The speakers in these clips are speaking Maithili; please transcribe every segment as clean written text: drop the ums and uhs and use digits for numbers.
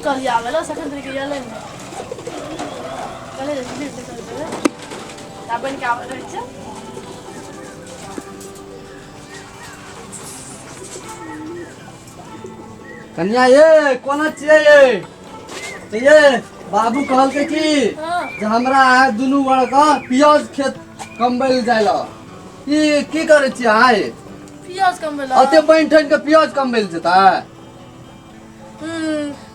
कहलियै आबै लए सखन तरीके एलै नहि कहलियै जे फिल्म देखल जेबै तऽ बनि कऽ आबै रहै छै। कन्या ये कोना छियै ये तऽ ये बाबू कहलकै कि जे हमरा अहाँ दुनू गोड़के पियाज खेत कमबै लए जाइ लए। ई की करै छियै अहाँ ये? पियाज कमबै लए। अते बनि ठनि के पियाज कमबै लए जेतै?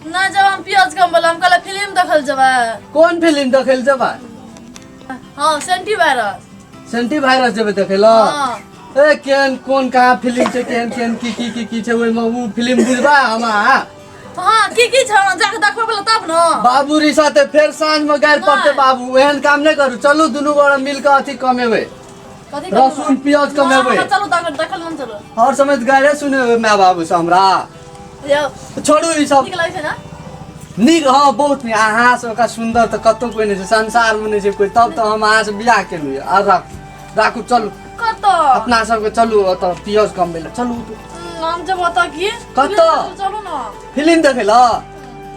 ना जब हम पियाज कमबै लए, हम कहलियै फिल्म देखल जेबै। कोन फिल्म देखै लए जेबै? हँ, सेंटी वायरस। सेंटी वायरस जेबै देखै लए? हँ। ए केहन कोन कहाँ फिल्म छै, केहन केहन की की की की छै ओहिमे, उ फिल्म बुझबा हम अहाँ? हँ, की की छै जाके देखबै बोला तब न। बाबू रिसा ते फेर साँझ में गारि पड़ते। बाबू एहन काम नहीं करू, चलू दुनू गोरा मिल के अथी कमेबै। कथी? लहसुन प्याज कमेबै। ना, चलू तखन देखल न चलू। हर समय गारे सुनेबै माय बाबू से हमरा। यौ छोड़ू ई सब। नीक लागै छै ना? नीक, हँ बहुत नीक। अहाँ से ओकरा सुन्दर तऽ कतहु कोइ नहि छै, संसार में नहि छै कोइ, तब तऽ हम अहाँ से बियाह केलहुँ। आर राखू राखू, चलू। कतऽ? अपना सबके चलू ओतऽ प्याज कमबै लए चलू। हम जब ओतऽ की कतऽ? चलू न। फिल्म देखै लए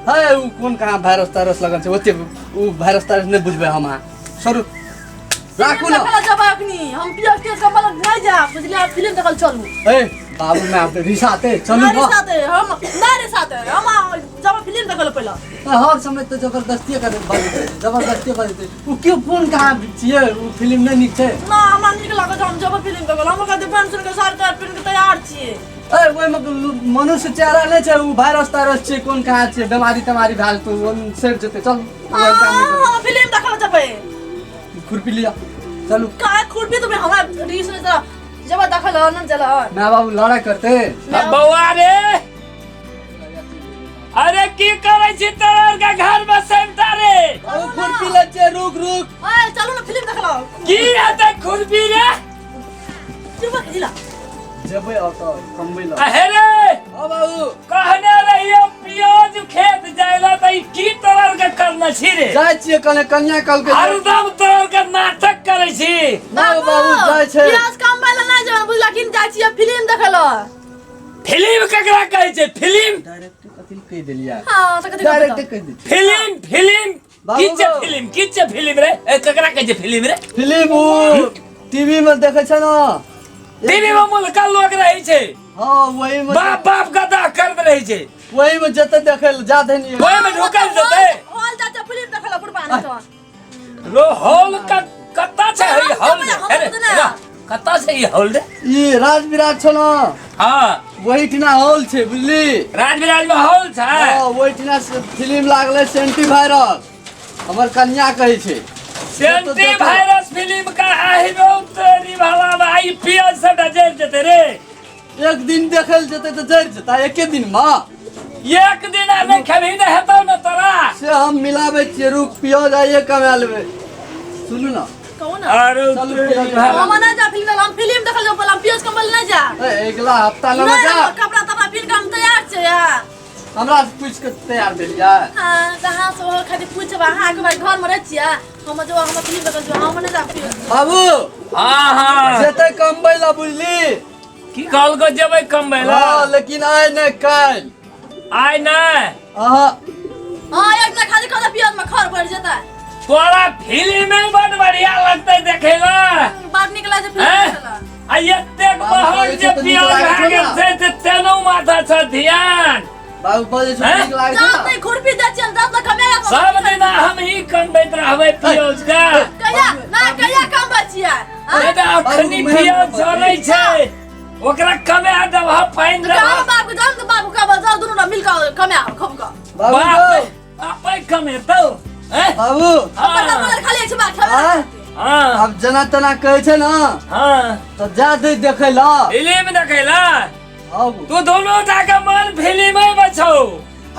है। उ कोन कहाँ वायरस तायरस लगल छै ओते, उ वायरस तायरस नहि बुझबै हम अहाँ। छोड़ू राखू फिल्म न। देखल जब अखनी हम पियाज तियाज कमल नहीं जा बुझलियै, आब फिल्म देखल चलू। ए बाबू मैं रिसाते चलू। ना न रिसाते हम, ना रिसाते हम, जब फिल्म देखल पहले। हर समय तऽ जबरदस्ती करे बजते, जबरदस्ती बजते। उ क्यों कोन कहाँ छियै, उ फिल्म नहि नीक छै। ना हमरा नीक लागल छै, हम जब फिल्म देखल हम ओकरा बन सुन के साड़ी तार पहिन के तैयार छियै। ए ओहिमे मनुष्य चेहरा नहि छै, उ वायरस तायरस छियै, कोन कहाँ छियै, बेमारी तेमारी भए जेतौ, ओ सड़ि जेतै। चल ओहन काम नहि करू। हम फिल्म देखल जेबै। खुरपी लिअ चलू। काय खुरपी? तो हमरा रीस नहीं चला जब देखल न चला। माय बाबू लड़ाइ करते। बौआ रे, अरे की करै छी तोरा के घर में सेमटा रे? ओ खुरपी लै छियै, रुक रुक। ओए चलू ना फिल्म देखल। की हेतै खुरपी रे? चुप जिला जेबै ओतऽ कमबै लए। अहे रे। हँ बाबू। कहने रहियो पियाज खेत जाइला तऽ ई की तोरा के करने छी रे? जाइ छियै कने, कनिया कहलकै। हरदम तोरा के नाटक करै छी। ना बाबू जाइ छै। प्याज कमबै ला नहीं जेबै बुझला, किन जाइ छियै फिल्म देखल। फिल्म केकरा कहै छै फिल्म? डायरेक्ट कथी लए कहि देलियै? हां तऽ कथी? डायरेक्ट कहि दै छियै। फिल्म फिल्म बाबू की छै? गो। फिल्म की छै फिल्म रे? ए केकरा कहै छै फिल्म रे? फिल्म उ टीवी में देखै छै ना। टीवी में मुल्का लोग रहै छै। हाँ वही में। बाप बाप गदा करत रहै छै। वही में जते देखै लए जा देनी। ओहि में ढुकल जेतै। हॉल जा जा फिल्म देखल बुढ़बा नहीं तो। रो हॉल का कत्ता छै ई हॉल रे? हम अरे, तऽ ना। रा, कत्ता छै ई हॉल रे? ई राजविराज छौ ना। हाँ। वही ठिना हॉल छै बुझली। राजविराज में हॉल छै? हाँ वही ठिना फिल्म लागलै सेंटी वायरस, हमर कन्या कहै छै। सेंटी वायरस फिल्म का आहिरो तेरी भला भाई पियाज सबटा जरि जेतै रे। एक दिन देखै लए जेतै तऽ जरि जेतै एके दिन मे? एक दिन आ नहि खेबही तऽ हेतौ ने तोरा। से हम मिलाबै छियै, रुक, पियाज आइए कमा लेबै। सुनू ना। कहू ना। अरे चलू, तेरी पियाज। भला। हम ना जा फिल्म देखल, हम फिल्म देखल जो हम प्याज कमल नहीं जा। ए अगिला हफ्ता लऽ नहीं जा। हम कपड़ा तपड़ा पहिन के हम तैयार छै यार। हमरा से पूछि के तैयार भेलियै? हाँ कहाँ से हो खाली पूछब अहाँ के बार घर में रहै छियै, हम जो हम फिल्म देखल जो हम नहीं जा फिल्म। बाबू। हाँ हाँ। जेतै कमबै लए बुझली। की कहलको जेबै कमबै ला? हाँ लेकिन आइ नहि काल्हि। आइ नहि? अहाँ। हाँ एक ना खाली कहता प्याज में खर पड़ जेता। तोरा फिल्म बड बढ़िया लगतै देखै ला। बड़ नीक लागै छै फिल्म हैं? देखै ला। आ एतेक बाबू महग कहै जे छै तऽ नीक प्याज लागै भए छौ गेल ना? छै से तेनो माथा छ ध्यान। बाबू बजै छौ हैं? नीक लागै छौ जात ना? नहीं खुरपी दै छियै जात ना कमे। सब दिना हम ही कमबैत रहबै प्याज के। कहिया ना कहिया कमबै छियै? नहि तऽ अखनी बाबू, प्याज जरै छै ओकरा कमे देबह पानि जाओ देबह। बाबू जाओ तो बाबू का जाओ दुनू ना मिल के कमे खब का। बाबू बाप गो, बापे कमेतौ हैं? बाबू। बदल हाँ बदल खाली एक बार खेबै। आँय? हाँ। आब जेना तेना कहै छै ना हाँ तऽ जा दै देखै लए। फिल्म देखै ला? आउ। तू दोनों टा के मन फिल्मे में छौ,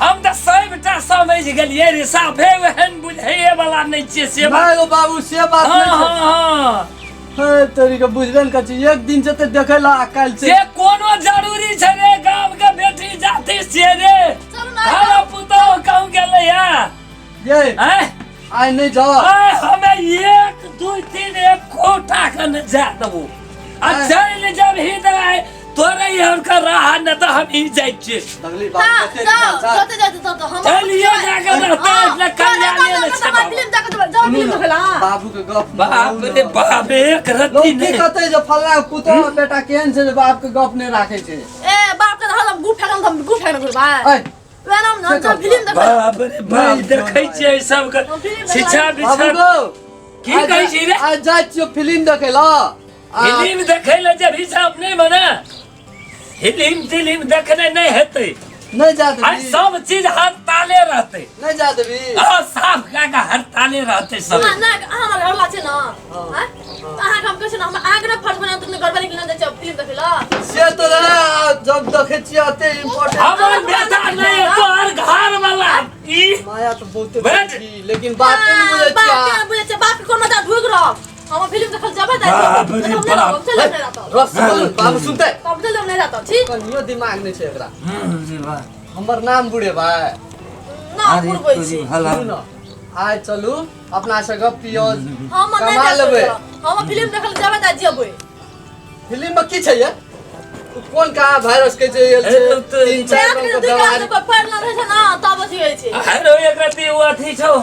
हम तऽ सबटा समझ गेलियै रे, साफे ओहन बुझैए वाला नहि छियै से बात। नहि गो बाबू से बात हाँ नहि छै। हाँ हाँ। हे तोरी के बुझबे ने करै छी, एक दिन जेतै देखै लए आ काल्हि से छै। कोनो जरूरी छै रे, गाम के बेटी जाति छियै रे। चलू ना। घर पुतोह कहूँ गेलै या? ये आँय? आइ नहि जाओ। आय हमे 1 2 3 एको टाका नहि जा देबो आ आँय? चलि जबही तऽ आइ तोरे यहाँ राह न तऽ हम ही जाइ छियै। लगली हाँ, बाबू कते जाओ, निकाल जते जाते तते हम चलियो जाके रहते हाँ, इतना कल्याणे जाओ, ने छै जाओ, बाबा। फिल्म देखऽ जेबै, जाओ फिल्म देखै ला। बाबू के गप बाप रे बाप, एक लोग रत्ती की नहि। कहते जे फल्ला पुतोह बेटा केहन छै जे बाप के गप नहि राखे छै। ए बाप के हम गु फेकम, हम गु फेकम घुरबा। ऐ वएह नाम हम सब फिल्म देखै। बाप रे बाप, नहि, देखै छियै सबके हम फिल्म देखै। शिक्षा बाबू विक्षा गो की कहै छी रे? आज जाइ छियो फिल्म देखै ला। फिल्म देखै लए जेबही से नहि मने फिल्म तिलिम देखने नहि हेतै। नहि जा आ देबी। सब चीज हड़ताले रहतै। नहि जा देबी। आ साफ कए के हड़ताले रहतै सब। अहाँ नहि, अहाँ हमर घरवाला छै ने, आँय? तऽ अहाँके हम कहै छी ने, हम अहाँके ने फर्ज बनाउ तऽ घरवाली के लऽ जाइ छियै फिल्म देखै लए। से तऽ रहे, जब देखै छियै अते इम्पोर्टेंट। हमर बेटा नहि, तोहर घर वाला ई माया तऽ बहुते बैठ। छी लेकिन बात नहि बुझै बाप छियै। के बुझै छियै, बाप के कोन मजा ढुकि रहब। हम फिल्म देखल जेबै दाइ। बाप रे बाप। चल नहि रहतौ। रस बोल, बाबू सुनतै। तब चल नहि रहतौ, ठीक? कनियो दिमाग नहि छै एकरा। हमर नाम बुढ़े भाई। ना पुरबै छी। सुनू न, आइ चलू अपना सबके पियोज हम नहि कमा लेबै। हम फिल्म देखल जेबै दाइ, जेबै। फिल्म में की छै ये? उ कोन कहाँ वायरस के छै आयल छै? ए, तो- तीन चारि रंग के बीमारी। पढ़ल रहै छै ने तब अथी होइ छै। हेलो, एक रत्ती ओ अथी छौ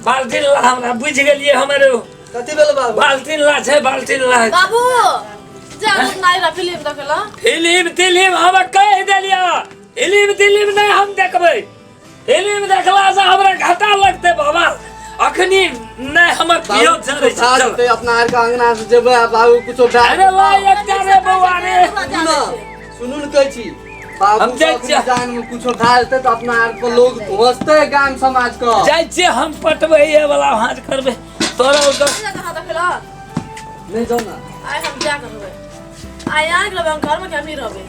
बाल्टीन ला, हमरा बुझि गेलियै हमर। कथी भेल बाबू? बाल्टीन ला छै, बाल्टीन ला। बाबू जा नहि रह फिल्म देखै ला। फिल्म तिलिम हम कहि देलियै, फिल्म तिलिम नहि हम देखबै। फिल्म देखला से हमरा घाटा लगतै बाबा। अखनी नहि हमर पियो चलै छै। खा चल। जेतै अपना आर के अंगना से जेबै आ बाबू कुछो भए अरे ला एकटा रे बौआ रे। सुनू न, सुनू न कहै छी बाबू। हम जाइ छियै। जान में कुछो भए जेतै तऽ अपना आर के लोग हंसतै गाम समाज के। जाइ छियै हम पटबै वाला भाँज करबै तोरा ओतऽ। कहाँ देखै ला? नहि जाउ ने। आइ हम जा के रहबै, आइ यहाँ के रहबै हम घरमे कि हमही रहबै?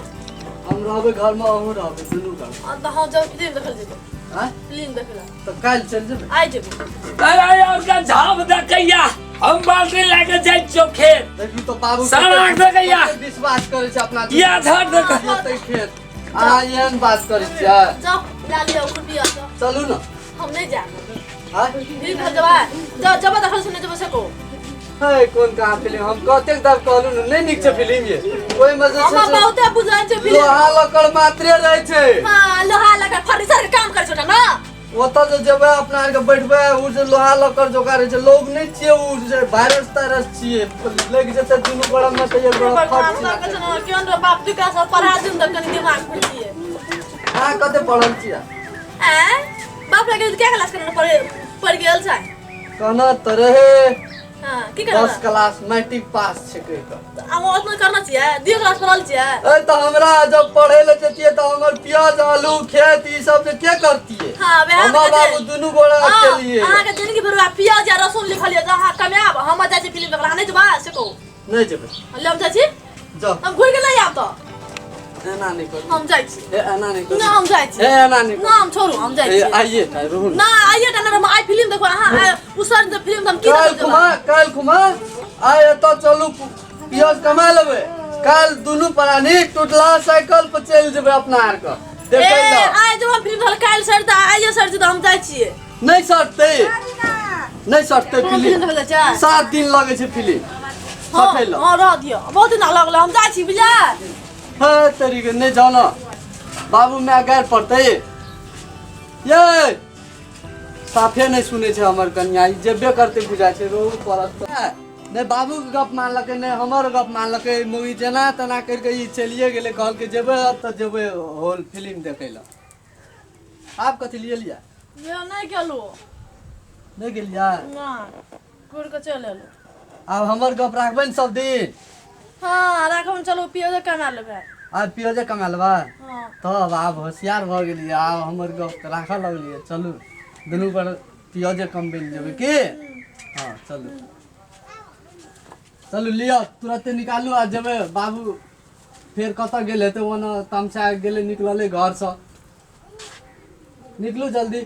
हम रहबै घरमे, अहूँ रहबै, दुनू घर। तऽ हम जब फिल्म देखल जेबै। आँय? फिल्म देखै ला। तऽ काल्हि चलि जेबै। आइ जेबै। अरे और का झाप देखैया, हम बाल्टी लए के जाइ छियौ खेत। देखू तऽ बाबू सारा कते- देखैया। कते विश्वास करै छै अपना या झाप देख। जेतै खेत, अहाँ एहन बात करै छियै? जाओ ला लिअ खुरपी आ जाओ। चलू ने। हम नहि जायब। आँय? फिल्म देखल जेबै, जाओ जेबै देखल से नहि जेबै से कहू। है कोन कहाँ फिल्म? हम कतेक दार कहलू ने, नहि नीक छै फिल्म ये। ओहिमे जे छै हमरा से बहुते बुझाइ छै फिल्म। लोहा लकड़ मात्रे रहै छै। हाँ, लोहा लकड़ फर्नीचर के काम करै छै ओतऽ ने। ओतऽ जे जेबै अपना आरके बैठबै, ओ जे लोहा लकड़ जोका रहै छै, लोग नहि छियै ओ जे वायरस तायरस छियै, लागि जेतै दुनू गोड़ा मे तऽ एक गोड़ा भगवान फट सब कहै छै ने केहन रे बाप दुका सब पढ़ा दिम तऽ कनि दिमाग खुलतियै। अहाँ कते पढ़ल छियै? आँय बाप रे, क्या क्लास करने पढ़े पढ़ गेल छै? कहना तऽ रहे। हाँ, की करना? 10 क्लास मैट्रिक पास छै कहि कऽ। हम ओतना करना छियै, 2 क्लास पढ़ल छियै। ए तऽ हमरा जब पढ़े ले जतियै तऽ हमर प्याज आलू खेत ई सब जे के करतियै? हाँ, वएह हमर तऽ कहै बाबू दुनू गोड़ा हाँ, अकेलिए। अहाँके जिंदगी भर वएह प्याज या रसुन लिखल यऽ, अहाँ कमायब, हम जाइ छी फिल्म देखला, अहाँ नहि जेबै से कहू। नहि जेबै। ले हम जाइ छी। जाउ। हम घुरि के नहि आयब तऽ। एना नहि करू। हम जाइ छी। ए एना नहि करू। ना, हम जाइ छी। ए एना नहि ना, हम छोड़ू, हम जाइ करू। ए छी। आइए टा रहू ने। ना, आइए टा ना, आइ फिल्म देखो अहाँ, आइ उसर जे फिल्म हम की काल्हि देखब? खुमा, काल्हि खुमा आइ एतऽ चलू, प्याज कमा लेबै, काल्हि दुनू प्राणी टूटला साइकिल पर चलि जेबै अपना आर के देखै ए लए। आइ जब हम फिल्म देखल काल्हि सर तऽ आइए सर जी तऽ हम जाइ छियै। नहि सटतै, नहि सटतै। हम फिल्म फिल्म देखै लए जाइ। 7 दिन लगै छै फिल्म हाँ सटै लए। हाँ, रह दियौ, बहुत दिन लगल, हम जाइ छी बुझलियै। हे तरीके नहि जाउ ने बाबू, माय गारि पड़तै। ये साफे नहि सुनै छै हमर कनिया, ई जेबे करतै बुझाइ छै, रोहु पड़त तऽ। नहि बाबूके गप मानलकै, नहि हमर गप मानलकै। मौगी जेना तेना करि कऽ ई चलिए गेलै, कहलकै जेबै तऽ जेबै होल फिल्म देखै लए। आब कथी लिए लिअ? ये नहि गेलहुँ। नहि गेलियै? नहि, घुरि कऽ चलि एलहुँ। आब हमर गप राखबै ने सब दिन? हाँ राखब, चलू पियोजे कमा लेबै। आब पियोजे कमा लेबै? हाँ। तब आब होशियार भऽ गेलियै, आब हमर गप तऽ राखऽ लगलियै। चलू दुनू पर पियोजे कमबै लए जेबै की? हाँ चलू, चलू लिअ तुरते निकालू आ जेबै। बाबू फेर कतऽ गेल हेतै, ओना तमसा गेलै, निकललै घरसँ। निकलू जल्दी।